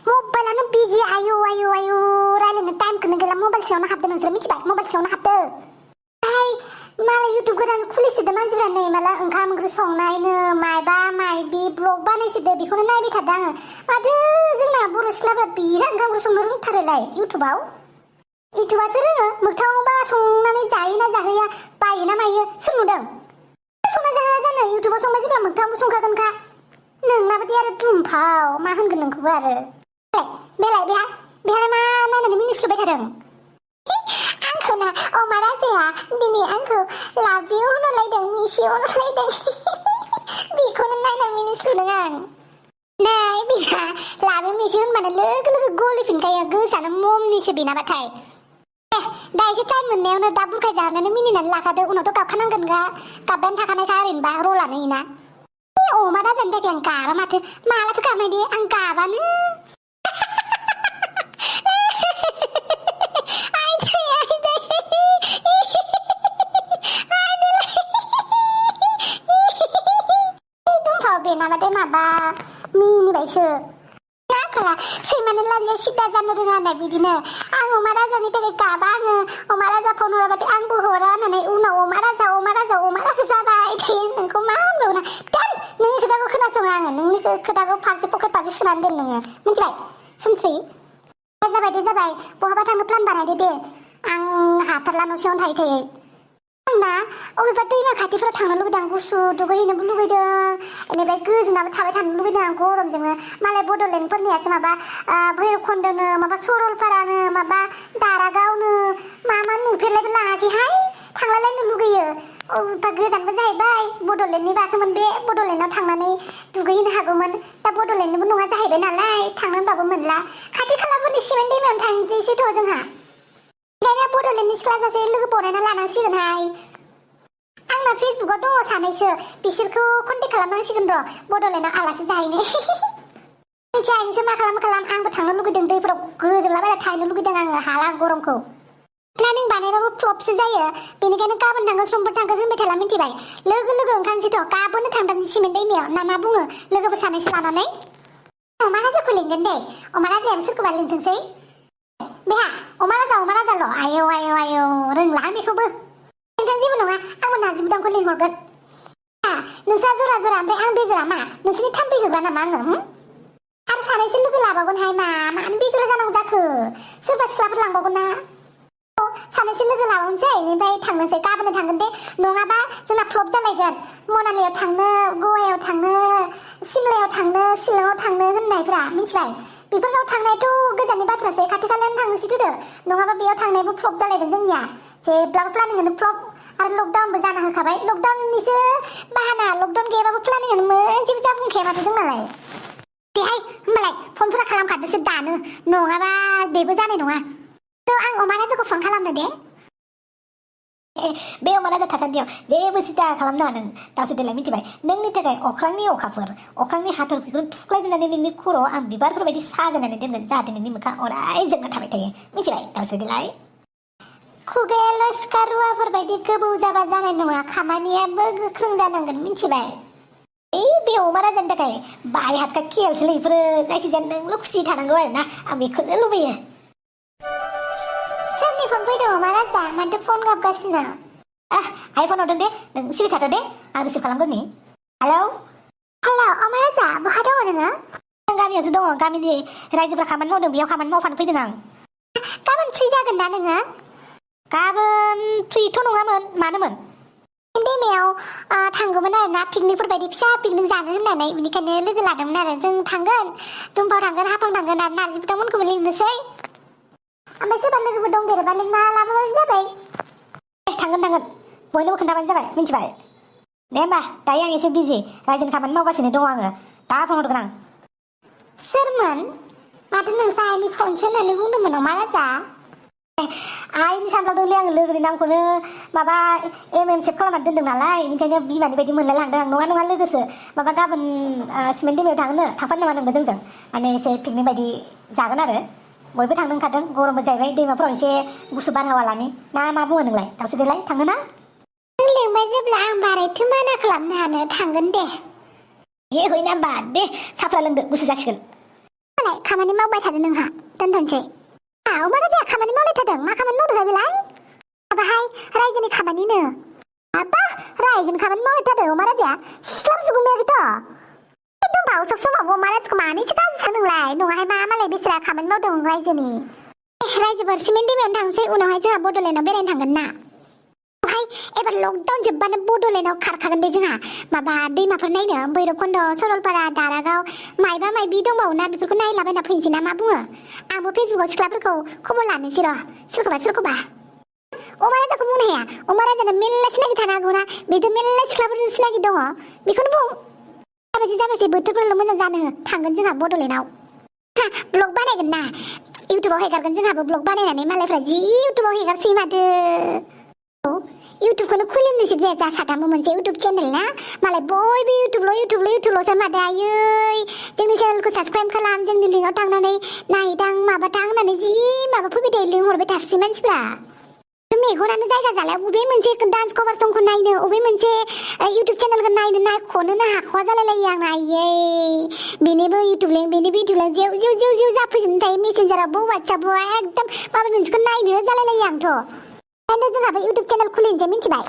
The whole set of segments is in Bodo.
मबाइलानो बिजि आयु आयु आयु रायलायनो टाइमखौनो गैला मबाइल सिङावनो हाबदो नोंसोर मिथिबाय मबाइल सिङावनो हाबदो मालाय इउटुब गोदान खुलिसोदो मानसिफ्रा नै माला ओंखाम ओंख्रि संनायनो मायबा मायबि ब्लग बानायसोदो बेखौनो नायबाय थादों आङो माथो जोंना बर' सिख्लाफ्रा बिराद ओंखाम ओंख्रि संनो रोंथारोलाय इउटुबासो रोङो मोगथाङावबा संनानै जायोना जाहोया बायोना मायो सोर नुदों संना जाहोया जानो इउटुबाव संबाय जेब्ला मोगथाङावबो संखागोनखा नोंनाबादि आरो दुमफाव मा होनगोन नोंखौबो आरो बेलाय बेहालाय मा नायनानै मिनिस्लुबाय थादों आंखौना अमा राजाया दिनै आंखौ लाभ इउ होनलायदों मिस इउ होनलायदों बेखौनो नायनानै मिनिस्लुदों आं नै बेना लाभ इउ मिस इउ होनबानो लोगो लोगो गलिफिनखायो गोसानो ममनिसो बेनाबाथाय दा एसे टाइम मोननायावनो दा बुरखाय जानानै मिनिनानै लाखादो उनावथ' गाबखानांगोन गाबबायानो थाखानायखा ओरैनोबा रलानो इना अमा राजानि थाखाय आं गाबा माथो मालाथो गाबनाय दे आं गाबानो बेनाबाथाय माबा मिनिबायसो आखला सैमानो लाजिया सिदा जानो रोङा होननाय बिदिनो आं अमा राजानि थाखाय गाबा आङो अमा राजा फन हराबाथाय आंबो हरा होननानै उनाव अमा राजा जाबाय थायो नोंखौ मा होनबावना दोन नोंनि खोथाखौ खोनासङा आङो नोंनि खोथाखौ फारसे पकेट फारसे सोनानै दोन नोङो मिथिबाय सुमस्रि जाबाय बहाबा थांनो प्लान बानायदो दे आं हाथारला न' सिङावनो थायै आंना अबेबा दैमा खाथिफोराव थांनो लुबैदों आं गुसु दुगैहैनोबो लुबैदों बेनिफ्राय गोजोनाबो थाबाय थानो लुबैदों आं गरमजोंनो मालाय बड'लेण्डफोरनियासो माबा भैरबखुन्दनो माबा सरलपारानो माबा दारागावनो मा नुफेरलायबो लाङाखैहाय थांलायलायनो लुगैयो अबेबा गोजानबो जाहैबाय बड'लेण्डनिबासोमोन बे बड'लेण्डआव थांनानै दुगैहैनो हागौमोन दा बड'लेण्डनिबो नङा जाहैबाय नालाय थांनो होनबाबो मोनला खाथि खालाफोरनि सिमेन्ट दैमायावनो थांनोसैथ' जोंहा ओंखायनो बड'लेण्डनि सिख्ला सासे लोगो बनायना लानांसिगोनहाय आंना फेसबुकआव दङ सानैसो बिसोरखौ कन्टेक्ट खालामनांसिगोन र' बड'लेण्डआव आलासि जाहैनो मिथिया नोंसोर मा खालाम आंबो थांनो लुगैदों दैफोराव गोजोंलाबायना थाहैनो लुगैदों आङो हाला गरमखौ प्लानिं बानायबाबो फ्लपसो जायो बेनिखायनो गाबोन थांगोन समफोर थांगोन होनबाय थाला मिथिबाय लोगो ओंखारनोसैथ' गाबोननो थांथारनोसै सिमेन्ट दैमायाव ना मा बुङो लोगोफोर सानैसो लानानै अमा राजाखौ लिंगोन दे अमा राजायाबो सोरखौबा लिंथोंसै बेहा अमा राजाल' आयौ रोंला बेखौबो नोंथां जेबो नङा आंबो नार्जि बुदांखौ लिंहरगोन नोंस्रा जरा ओमफ्राय आं बेजरा मा नोंसोरनि थाम्फै होग्रा नामा आङो आरो सानैसो लोगो लाबावगोनहाय मानो बेजरा जानांगौ जाखो सोरबा सिख्लाफोर लांबावगोन ना सानैसो लोगो लाबावनोसै बेनिफ्राय थांनोसै गाबोन थांगोन दे नङाबा जोंना फ्लप जालायगोन मनालियाव थांनो गवायाव थांनो सिमलायाव थांनो शिलंआव थांनो होननायफ्रा मिथिबाय बेफोराव थांनायाथ' गोजाननि बाथ्रासै खाथि खालायावनो थांनोसै थुदो नङाबा बेयाव थांनायाबो फ्लप जालायगोन जोंनिया जेब्लाबो प्लानिङानो फ्लप आरो लकडाउनबो जाना होखाबाय लकडाउननिसो बाहाना लकडाउन गैयाबाबो प्लानिङानो मोनसेबो जाफुंखाया माथो जोंनालाय बेहाय होमबालाय फनफोरा खालामखादोसो दानो नङाबा बेबो जानाय नङा आं अमा राजाखौ फन खालामनो दे बे अमा राजा थासान्दियाव जेबो सिदा खालामनाङा नों दासो देलाय मिथिबाय नोंनि थाखाय अख्रांनि अखाफोर अख्रांनि हाथरफोरखौ थुख्लायजोबनानै नोंनि खर'आव आं बिबारफोर बायदि साजायनानै दोनगोन जाहाथे नोंनि मोखां अराय जोंना थाबाय थायो मिथिबाय दासो देलाय खुगायाल' सिखा रुवाफोर बायदि गोबौ जाबा जानाय नङा खामानियाबो गोख्रों जानांगोन मिथिबाय बे अमा राजानि थाखाय बाय हातखा खेलसोलै बेफोरो जायखिजाया नोंल' खुसि थानांगौ आरोना आं बेखौनो लुबैयो सोरनि फन फैदों अमा राजा माथो फन गाबगासिनो आइ फन हरदों दे नों सिरि थाथ' दे आं रिसिभ खालामगोरनि हेलौ अमा राजा बहा दङ नोङो आं गामियावसो दङ गामिनि रायजोफ्रा खामानि मावदों बेयाव खामानि मावफानो फैदों आं गाबोन फ्रि जागोन ना नोङो गाबोन फ्रिथ' नङामोन मानोमोन दैमायाव थांगौमोन आरो ना पिकनिकफोर बायदि फिसा पिकनिक जानो होननानै बिनिखायनो लोगो लादोंमोन आरो जों थांगोन दुमफाव थांगोन हाफां थांगोन आरो नार्जि बुदांमोनखौबो लिंनोसै ओमफ्राय सोरबा लोगोफोर दंदेरोबा लिंना लाबोबानो जाबाय थांगोन बयनोबो खोन्थाबानो जाबाय मिथिबाय दे होमबा दायो आं एसे बिजि रायजोनि खामानि मावगासिनो दङ आङो दा फन हरगोन आं सोरमोन माथो नोंसा आइनि फनसो होननानै बुंदोंमोन अमा राजा आइनि सानफ्लांदोंलै आङो लोगोनि नामखौनो माबा सेभ खालामनानै दोनदों नालाय ओंखायनो बिमानि बायदि मोनलाय लांदों आं नङा लोगोसो माबा गाबोन सिमेन्ट दैमायाव थांनो थांफानो नामा नोंबो जोंजों माने एसे पिकनिक बायदि जागोन आरो बयबो थांनो ओंखारदों गरमबो जाहैबाय दैमाफोराव एसे गुसु बारहावा लानि ना मा बुङो नोंलाय दावसो देलाय थाङो ना नों लिंबाय जेब्ला आं बारायथो माना खालामनो हानो थांगोन दे हयना होमबा दे साफ्रा लोंदो गुसु जासिगोन खामानि मावबाय थादों नोंहा दोनथ'नोसै अमा राजाया खामानि मावलाय थादों मा खामानि मावदों बेलाय माबाहाय रायजोनि खामानिनो हाबा रायजोनि खामानि मावलाय थादों अमा राजाया सिस्लाबजोबगौ मेगथ' दंबावो सब समाव अमा राजाखौ मानैसो गाज्रि सानोंलाय नङाहाय मा मालाय बेसोरा खामानि मावदों रायजोनि रायजोफोर सिमेन्ट दैमायावनो थांसै उनावहाय जोंहा बड'लेण्डआव बेरायनो थांगोन ना एबार लकडाउन जोबबानो बड'लेण्डआव खारखागोन दे जोंहा माबा दैमाफोर नायनो भैरबखुन्द सरलपारा दारागाव मायबा मायबि दंबावो ना बेफोरखौ नायलाबायना फैनोसै ना मा बुङो आंबो फेसबुकआव सिख्लाफोरखौ खबर लानोसै र' सोरखौबा अमा राजाखौ बुंनो हाया अमा राजानो मेल्ला सिनाखि थानो हागौ ना बेथ' मेल्ला सिख्लाफोरजों सिनाखि दङ बेखौनो बुं जाबायसै बोथोरफोरल' मोजां जानो थांगोन जोंहा बड'लेण्डआव ब्लग बानायगोन ना इउटुबाव हेगारगोन जोंहाबो ब्लग बानायनानै मालायफ्रा जि इउटुबाव हेगारसै माथो इउटुबखौनो खुलिनोसै दे जा साथामबो मोनसे इउटुब चेनेल ना मालाय बयबो इउटुबल'सो माथो आयै जोंनि चेनेलखौ साबसक्राइब खालाम जोंनि लिंकआव थांनानै नायदां माबादां होननानै जि माबा फैबाय थायो लिंहरबाय थासै मानसिफ्रा मेगनानो जायगा जाला बबे मोनसे डान्स कभार संखौ नायनो बबे मोनसे इउटुब चेनेलखौ नायनो नायख'नोनो हाख'वा जालायलायो आंना आयै बेनिबो इउटुब लिंक बेनिबो इउटुब लिंक जेव जाफैजोबनो थायो मेसेन्जारावबो वाट्सएपआवबो एकदम माबा मोनसेखौ नायनो जालायलायो आंथ' ओंखायनो जोंहाबो इउटुब चेनेल खुलिनोसै मिथिबाय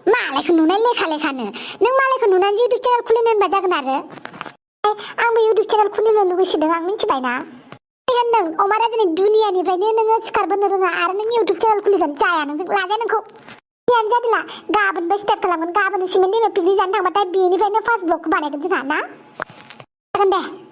मालायखौ नुनाय लेखानो नों मालायखौ नुनानै इउटुब चेनेल खुलिनो होनबा जागोन आरो आंबो इउटुब चेनेल खुलिनो लुगैसोदों आं मिथिबाय ना होनदों अमा राजानि दुनियानिफ्रायनो नोङो सिखारबोनो रोङा आरो नों इउटुब चेनेल खुलिगोन जाया नोंजों लाजाया नोंखौ जियानो जादोंला गाबोनबो स्टार्ट खालामगोन गाबोन सिमेन्ट दैमायाव पिकनिक जानो थांबाथाय बेनिफ्रायनो फार्स्ट ब्लगखौ बानायगोन जोंहा ना जागोन दे